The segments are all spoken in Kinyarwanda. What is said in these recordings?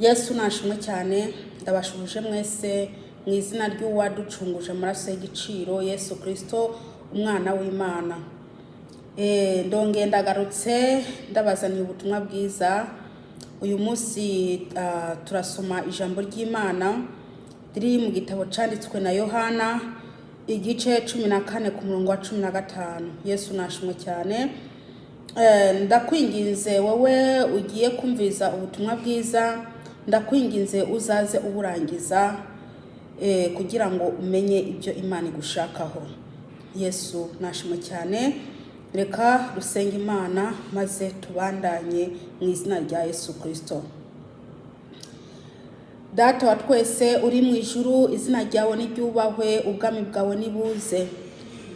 Yesu nashimwe cyane. Ndabashuhuje mwese mu izina ry'uwaducunguje amaraso y'igiciro, Yesu Kirisito, umwana w'Imana. Ndongeye ndagarutse, ndabazaniye ubutumwa bwiza. Uyu munsi turasoma ijambo ry'Imana riri mu gitabo cyanditswe na Yohana, igice 14 ku murongo wa 15. Yesu nashimwe cyane. Ndakwinginze wowe ugiye kumviza ubutumwa bwiza, ndakwinginze uzaze uburangiza kugira ngo umenye ibyo Imana igushakaho. Yesu nashimwe cyane. Reka dusenge Imana maze tubandanye mu izina rya Yesu Kirisito. Data wa twese uri mu ijuru, izina ryawe niryubahwe, ubwami bwawe nibuze.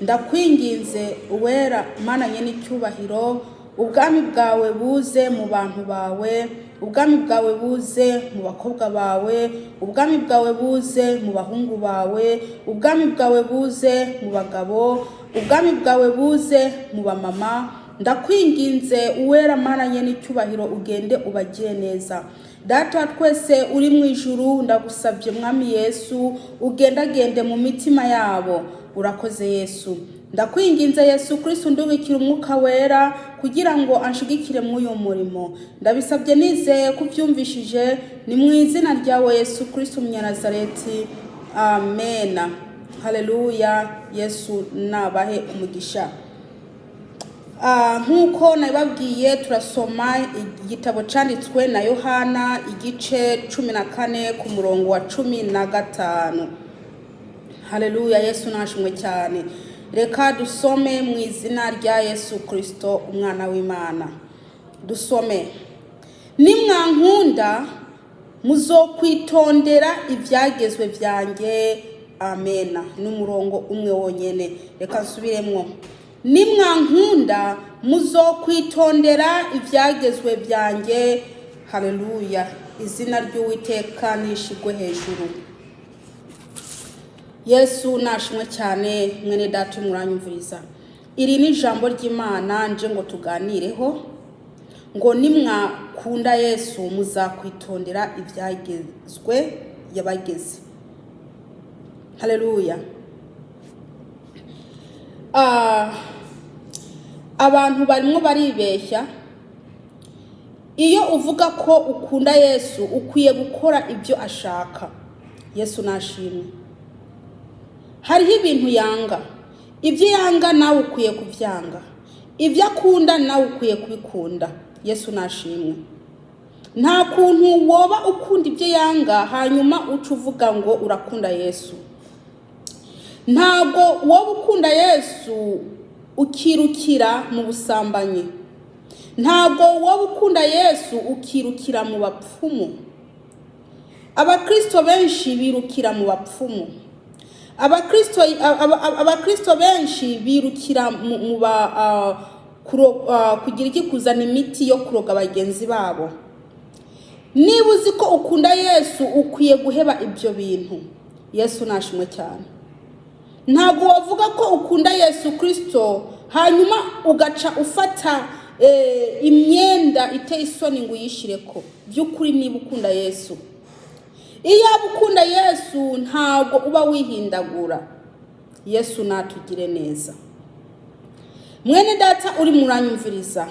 Ndakwinginze uwera Mana n'icyubahiro, ubwami bwawe buze mu bantu bawe, ubwami bwawe buze mu bakobwa bawe, ubwami bwawe buze mu bahungu bawe, ubwami bwawe buze mu bagabo, ubwami bwawe buze mu bamama. Ndakwinginze uwera Mana n'icyubahiro, ugende ubagire neza. Data wa twese uri mu ijuru, ndagusabye Mwami Yesu, ugendagende mu mitima yabo. Urakoze Yesu. Ndakwinginze Yesu Kristo, ndubikira Umwuka Wera kugira ngo anshigikire muri uyu murimo. Ndabisabye nizeye ko ubyumvishije, ni mu izina ryawe Yesu Kristo Umunyanazareti, amena. Haleluya. Yesu nabahe umugisha. Nk'uko nabibabwiye, turasoma igitabo cyanditswe na Yohana, igice 14 ku murongo wa 15. Haleluya. Yesu nashimwe cyane. Reka dusome mu izina rya Yesu Kirisito, umwana w'Imana. Dusome: "Nimwankunda muzokwitondera ibyagezwe byanjye." Amena. N'umurongo umwe wonyene. Reka nsubiremwo: "Nimwankunda muzokwitondera ibyagezwe byanjye." Haleluya. Izina ry'Uwiteka nishigwe hejuru. Yesu nashimwe cyane. Mwene data muranyumviriza, iri ni ijambo ry'Imana nje ngo tuganireho, ngo nimwakunda Yesu muzakwitondera ibyagezwe yabageze. Haleluya. Abantu barimo baribeshya. Iyo uvuga ko ukunda Yesu, ukwiye gukora ibyo ashaka. Yesu nashimwe. Hariho ibintu yanga. Ibyo yanga nawe ukwiye kubyanga, ibyo akunda nawe ukwiye kubikunda. Yesu nashimwe. Nta kuntu woba ukunda ibyo yanga hanyuma uca uvuga ngo urakunda Yesu. Ntabwo woba ukunda Yesu ukirukira mu busambanyi. Ntabwo woba ukunda Yesu ukirukira mu bapfumu. Abakristo benshi birukira mu bapfumu. Abakristo benshi birukira mu ba kugira iki? Kuzana imiti yo kuroga bagenzi babo. Niba uzi ko ukunda Yesu, ukwiye guheba ibyo bintu. Yesu nashimwe cyane. Ntabwo wavuga ko ukunda Yesu Kirisito hanyuma ugaca ufata imyenda iteye isoni ngo uyishyire ko. By'ukuri, niba ukunda Yesu, iyo waba ukunda Yesu ntabwo uba wihindagura. Yesu natugire neza. Mwene data uri muranyumviriza,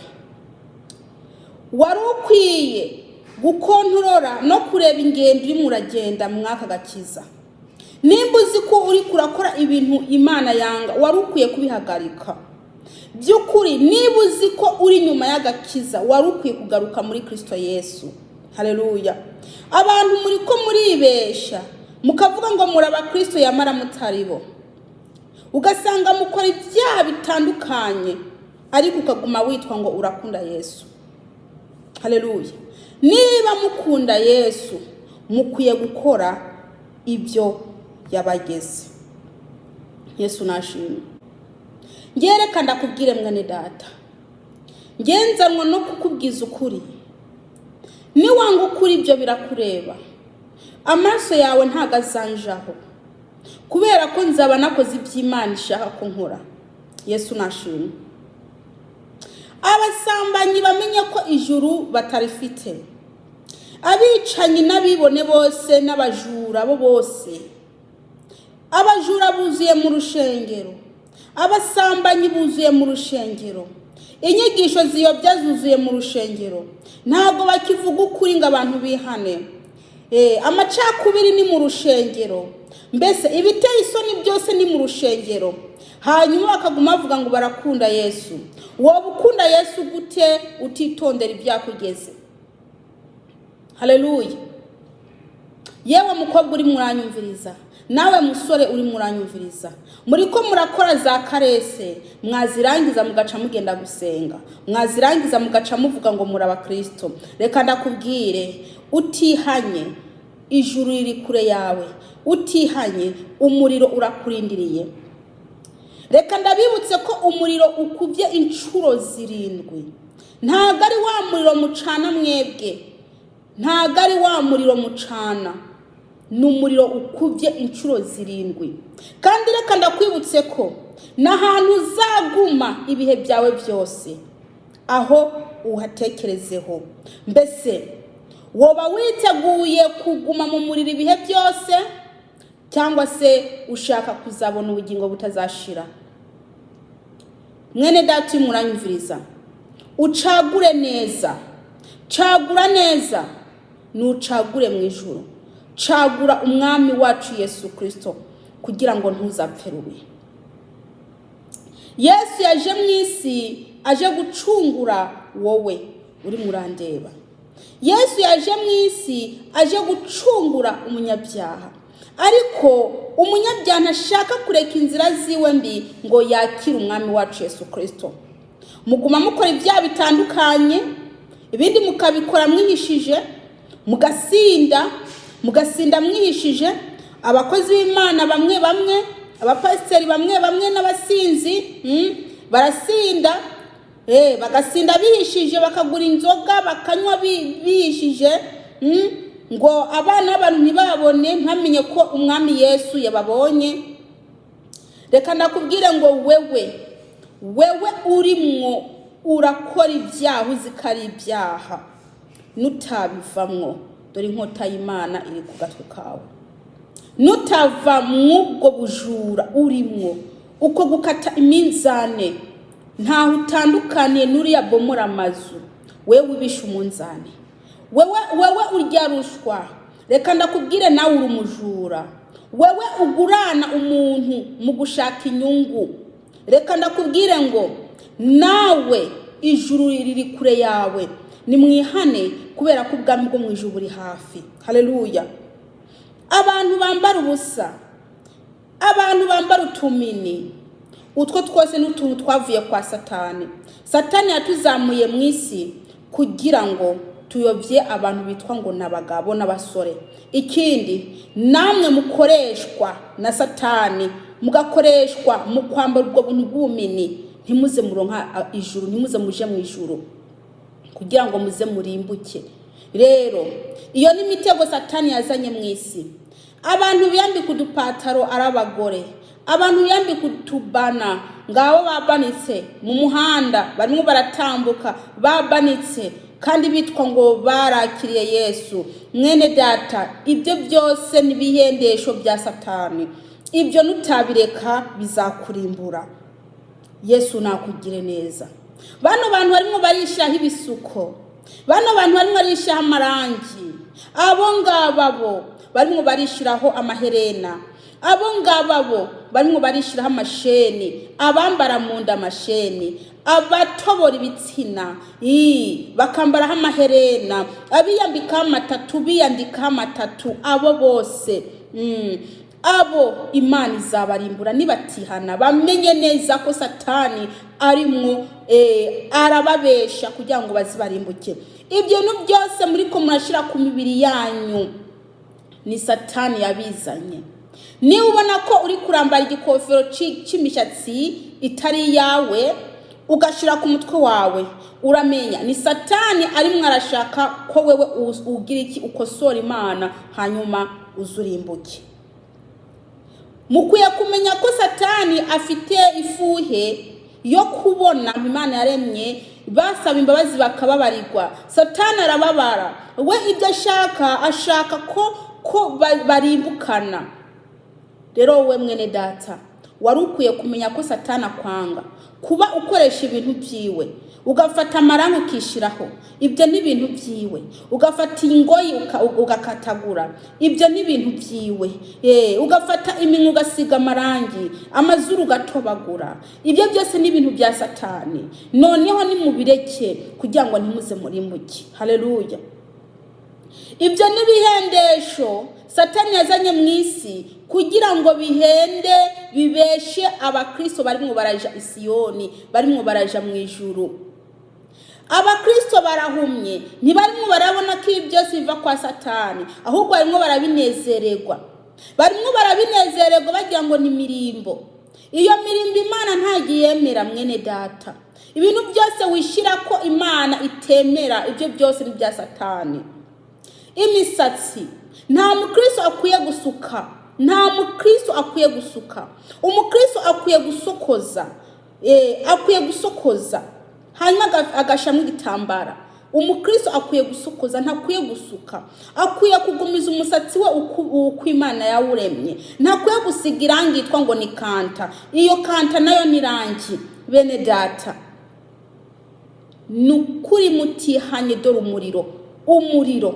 wari ukwiye gukontorora no kureba ingendo urimo uragenda mw'aka gakiza. Nimba uzi ko uri kurakora ibintu Imana yanga, wari ukwiye kubihagarika. By'ukuri, niba uzi ko uri nyuma y'agakiza, wari ukwiye kugaruka muri Kirisito Yesu. Hareruya. Abantu muri ko muribesha, mukavuga ngo muri abakristo yamara mutari bo. Ugasanga mukora ibyaha bitandukanye, ariko ukaguma witwa ngo urakunda Yesu. Hareruya. Niba mukunda Yesu, mukwiye gukora ibyo yabageze. Yesu nashimwe. Ngereka ndakubwire mwene data, ngenzanwa no kukubwiza ukuri. Niwanga ukuri, ibyo birakureba. Amaso yawe ntago azanjaho, kubera ko nzaba nakoze iby'Imana ishaka ko nkora. Yesu nashimwe. Abasambanyi bamenye ko ijuru batarifite. Abicanyi n'abibone bose n'abajura bo bose, abajura buzuye mu rushengero, abasambanyi buzuye mu rushengero, inyigisho ziyobya zuzuye mu rushengero. Ntabwo bakivuga ukuri ngo abantu bihane. Amacakubiri ni mu rushengero, mbese ibiteye isoni byose ni mu rushengero. Hanyuma bakaguma bavuga ngo barakunda Yesu. Wowe ukunda Yesu gute utitondera ibyakugeze? Haleluya! Yewe mukobwa uri muranyumviriza, nawe musore uri muranyumviriza, muri ko murakora za caresse, mwazirangiza mugaca mugenda gusenga, mwazirangiza mugaca muvuga ngo muri abakristo. Reka ndakubwire, utihanye ijuru riri kure yawe, utihanye umuriro urakurindiriye. Reka ndabibutse ko umuriro ukubye inshuro 7. Ntabwo ari wa muriro mucana mwebwe, ntabwo ari wa muriro mucana, ni umuriro ukubye inshuro 7. Kandi reka ndakwibutse ko n'ahantu uzaguma ibihe byawe byose, aho uhatekerezeho. Mbese woba witeguye kuguma mu muriro ibihe byose, cyangwa se ushaka kuzabona ubugingo butazashira? Mwene data urimo uranyumviriza, ucagure neza, cagura neza, nucagure mu ijuru, cagura Umwami wacu Yesu Kirisito kugira ngo ntuzapfe rubi. Yesu yaje mu isi aje gucungura wowe uri murandeba. Yesu yaje mu isi aje gucungura umunyabyaha, ariko umunyabyaha ntashaka kureka inzira ziwe mbi ngo yakire Umwami wacu Yesu Kirisito. Muguma mukora ibyaha bitandukanye, ibindi mukabikora mwihishije, mugasinda, mugasinda mwihishije. Abakozi b'Imana bamwe bamwe, abapasiteri bamwe bamwe n'abasinzi, barasinda, bagasinda bihishije, bakagura inzoga bakanywa bihishije, ngo abana b'abantu ntibabone, ntamenye ko Umwami Yesu yababonye. Reka ndakubwire ngo wewe, wewe urimwo urakora ibyaha uzi ko ari ibyaha, nutabivamwo dore inkota y'Imana iri ku gatwe kawe. Nutava mw'ubwo bujura urimwo, uko gukata iminzane, ntaho utandukaniye n'uriya bomora amazu. Wewe ubisha umunzane, wewe, wewe urya rushwa, reka ndakubwire, nawe uri umujura. Wewe ugurana umuntu mu gushaka inyungu, reka ndakubwire ngo nawe ijuru riri kure yawe. Nimwihane kubera ko ubwami bwo mu ijuru buri hafi. Haleluya! Abantu bambara ubusa, abantu bambara utumini, utwo twose ni utuntu twavuye kwa Satani. Satani yatuzamuye mu isi kugira ngo tuyobye abantu bitwa ngo ni abagabo n'abasore. Ikindi, namwe mukoreshwa na Satani, mugakoreshwa mu kwambara ubwo buntu bw'ubumini, ntimuze muronka ijuru, ntimuze muje mu ijuru, kugira ngo muze murimbuke. Rero iyo ni imitego Satani yazanye mu isi. Abantu biyambika udupataro ari abagore, abantu biyambika utubana, ngabo babanitse mu muhanda, barimo baratambuka babanitse kandi bitwa ngo barakiriye Yesu. Mwene data, ibyo byose ni ibihendesho bya Satani. Ibyo nutabireka bizakurimbura. Yesu nakugire neza. Bano bantu barimo barishyiraho ibisuko, bano bantu barimo barishyiraho amarangi, abo ngaba bo barimo barishyiraho amaherena, abo ngaba bo barimo barishyiraho amasheni, abambara mu nda amasheni, abatobora ibitsina bakambaraho amaherena, abiyambikaho amatattoo, biyandikaho amatattoo, abo bose, abo Imana izabarimbura nibatihana. Bamenye neza ko Satani arimwo arababesha kugira ngo bazibarimbuke. Ibyo bintu byose muri ko murashyira ku mibiri yanyu ni Satani yabizanye. Niba ubona ko uri kurambara igikofero cy'imishatsi itari iyawe ugashyira ku mutwe wawe, uramenya ni Satani arimwo arashaka ko wewe ugira iki? Ukosora Imana, hanyuma uzurimbuke. Mukwiye kumenya ko Satani afite ifuhe yo kubona Imana yaremye. Basaba imbabazi bakababarirwa. Satani arababara. We ibyo ashaka, ashaka ko barimbukana. Rero wowe mwene data, wari ukwiye kumenya ko Satani akwanga. Kuba ukoresha ibintu byiwe, ugafata amarangi ukishyiraho, ibyo ni ibintu byiwe. Ugafata ingoyi ugakatagura, ibyo ni ibintu byiwe. Ugafata iminwa ugasiga amarangi, amazuru ugatobagura, ibyo byose ni ibintu bya Satani. Noneho nimubireke kugira ngo ntimuze murimbuke. Haleluya! Ibyo ni ibihendesho Satani yazanye mu isi kugira ngo bihende, bibeshe abakristo barimo baraja isiyoni, barimo baraja mu ijuru. Abakristo barahumye, ntibarimo barabona ko ibi byose biva kwa Satani, ahubwo barimo barabinezererwa, barimo barabinezererwa bagira ngo ni mirimbo. Iyo mirimbo Imana ntabwo iyemera. Mwene data, ibintu byose wishyira ko Imana itemera, ibyo byose ni ibya Satani. Imisatsi, nta mukristo akwiye gusuka, nta mukristo akwiye gusuka. Umukristo akwiye gusokoza, akwiye gusokoza hanyuma agashiramo igitambara. Umukristo akwiye gusokoza, ntakwiye gusuka. Akwiye kugumiza umusatsi we uko Imana yawuremye. Ntakwiye gusiga irangi yitwa ngo ni kanta. Iyo kanta nayo ni irangi. Bene data, ni ukuri mutihanye, dore umuriro, umuriro,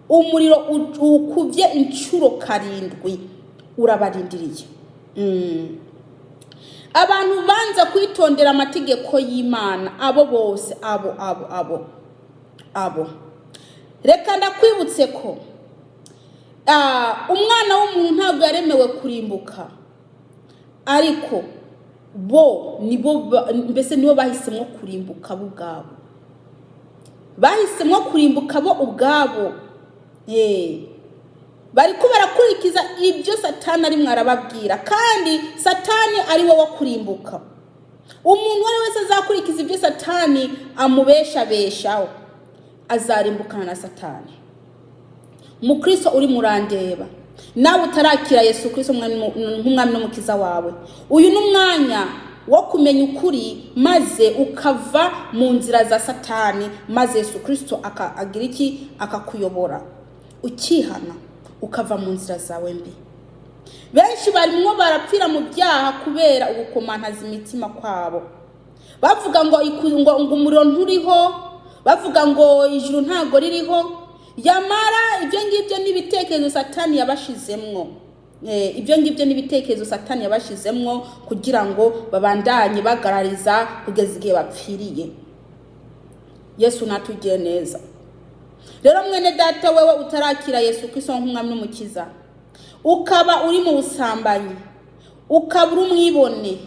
umuriro ukubye inshuro 7 urabarindiriye. Abantu banza kwitondera amategeko y'Imana, abo bose, abo abo abo abo, reka ndakwibutse ko umwana w'umuntu ntabwo yaremewe kurimbuka, ariko bo nibo mbese nibo bahisemo kurimbuka bo ubwabo, bahisemo kurimbuka bo ubwabo. Bariko barakurikiza ibyo Satani arimwo arababwira, kandi Satani ari we wo kurimbuka. Umuntu uwo ari wese azakurikiza ibyo Satani amubeshabeshaho azarimbukana na Satani. Mukristo uri murandeba, nawe utarakira Yesu Kristo nk'umwami n'umukiza wawe, uyu ni umwanya wo kumenya ukuri maze ukava mu nzira za Satani, maze Yesu Kristo agira iki? Akakuyobora, ukihana, ukava mu nzira zawe mbi. Benshi barimwo barapfira mu byaha kubera ugukomantaza imitima kwabo, bavuga ngo umuriro nturiho, bavuga ngo ijuru ntabwo ririho. Yamara ibyo ngibyo ni ibitekerezo Satani yabashizemwo. Ibyo ngibyo ni ibitekerezo Satani yabashizemwo kugira ngo babandanye bagarariza kugeza igihe bapfiriye. Yesu natugiye neza. Rero mwene data, wewe utarakira Yesu Kristo nk'umwami n'umukiza, ukaba uri mu busambanyi, ukaba uri umwibone,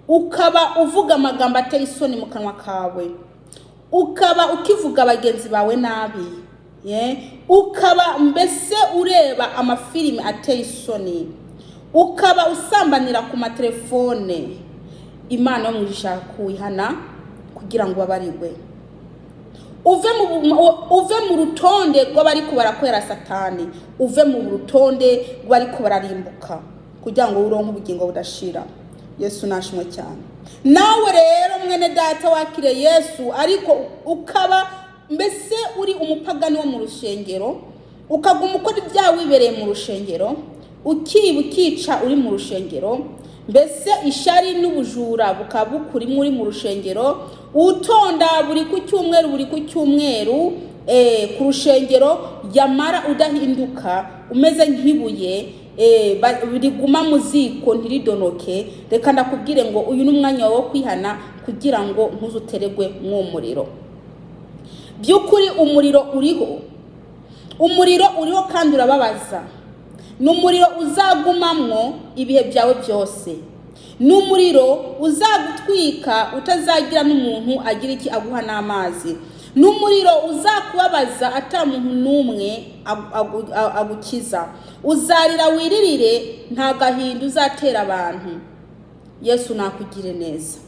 ukaba uvuga amagambo ateye isoni mu kanwa kawe, ukaba ukivuga bagenzi bawe nabi, ukaba mbese ureba amafilimi ateye isoni, ukaba usambanira ku matelefone, Imana yo mu ijuru ishaka kuwihana kugira ngo ubabarirwe, uve mu rutonde rw'abariko barakorera Satani, uve mu rutonde rw'abariko bararimbuka, kugira ngo uronke ubugingo budashira. Yesu nashimwe cyane. Nawe rero mwene data wakire Yesu, ariko ukaba mbese uri umupagani wo mu rushengero, ukaguma ukora ibyaha wibereye mu rushengero, ukiba, ukica uri mu rushengero, mbese ishari n'ubujura bukaba bukurimo uri mu rushengero, utonda buri ku cyumweru, buri ku cyumweru ku rushengero, yamara udahinduka, umeze nk'ibuye riguma mu ziko ntiridonoke, reka ndakubwire ngo uyu ni umwanya wawe wo kwihana kugira ngo ntuzuteregwe mw'uwo muriro. By'ukuri umuriro uriho, umuriro uriho kandi urababaza. Ni umuriro uzagumamwo ibihe byawe byose, ni umuriro uzagutwika utazagira n'umuntu agira iki aguha n'amazi, ni umuriro uzakubabaza ata muntu n'umwe agukiza. Uzarira wiririre, nta gahinda uzatera abantu. Yesu nakugire neza.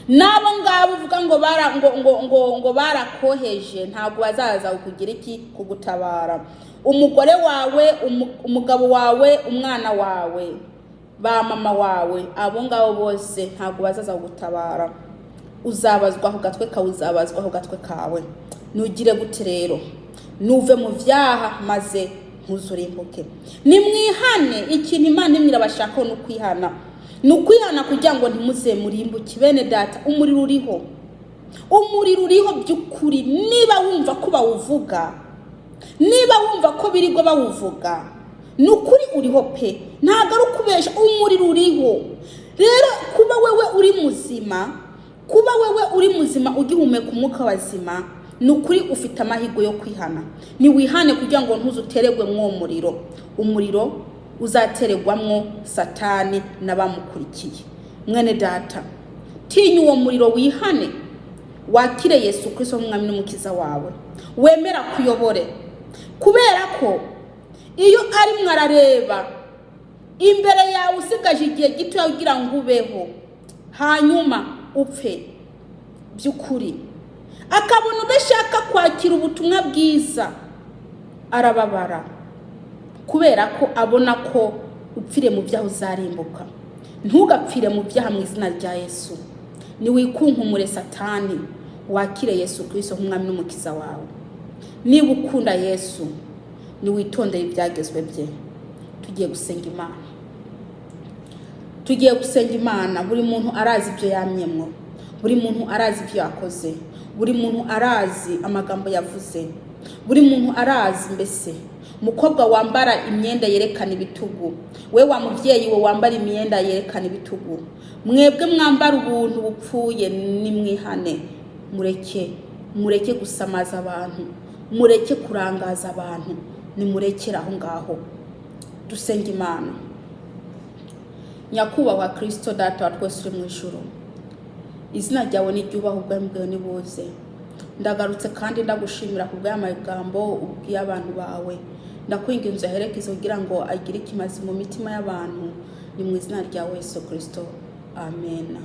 N'abo ngabo uvuga ngo bara ngo ngo ngo ngo barakoheje, ntabwo bazaza kugira iki? Kugutabara. Umugore wawe, umugabo wawe, umwana wawe, ba mama wawe, abo ngabo bose ntabwo bazaza kugutabara. Uzabazwa ku gatwe kawe, uzabazwa ku gatwe kawe. Nugire gute rero? Nuve mu byaha maze ntuzurimbuke. Nimwihane. Ikintu Imana imwe irabashakaho ni ukwihana, ni ukwihana kugira ngo ntimuze murimbuke. Bene Data, umuriro uriho, umuriro uriho by'ukuri. Niba wumva ko bawuvuga, niba wumva ko birirwa bawuvuga, ni ukuri uriho pe, ntabwo ari ukubesha, umuriro uriho. Rero kuba wewe uri muzima, kuba wewe uri muzima ugihumeka umwuka wazima, ni ukuri ufite amahirwe yo kwihana. Niwihane kugira ngo ntuze uteregwe mw'uwo muriro, umuriro uzateregwamwo Satani n'abamukurikiye. Mwene Data, tinya uwo muriro, wihane, wakire Yesu Kristo nk'Umwami n'Umukiza wawe, wemera kuyobore, kubera ko iyo arimwo arareba imbere yawe usigaje igihe gito kugira ngo ubeho hanyuma upfe by'ukuri, akabona udashaka kwakira ubutumwa bwiza, arababara, kubera ko abona ko upfire mu byaha uzarimbuka. Ntugapfire mu byaha mu izina rya Yesu. Niwikunkumure Satani, wakire Yesu Kristo nk'Umwami n'Umukiza wawe. Niba ukunda Yesu, niwitondere ibyagezwe bye. Tugiye gusenga Imana, tugiye gusenga Imana. Buri muntu arazi ibyo yamyemwo, buri muntu arazi ibyo yakoze, buri muntu arazi amagambo yavuze, buri muntu arazi. Mbese umukobwa wambara imyenda yerekana ibitugu, we wa mubyeyi we wambara imyenda yerekana ibitugu, mwebwe mwambara ubuntu bupfuye, nimwihane, mureke, mureke gusamaza abantu, mureke kurangaza abantu, nimurekere aho ngaho. Dusenga Imana. Nyakubahwa Kirisito, Data wa twese uri mu ijuru, izina ryawe niryubahwe, ubwami bwawe nibuze. Ndagarutse kandi ndagushimira ku bw'aya magambo ubwiye abantu bawe. Ndakwinginze aherekeze kugira ngo agire ikimazi mu mitima y'abantu. Ni mu izina rya Yesu Kirisito, amen.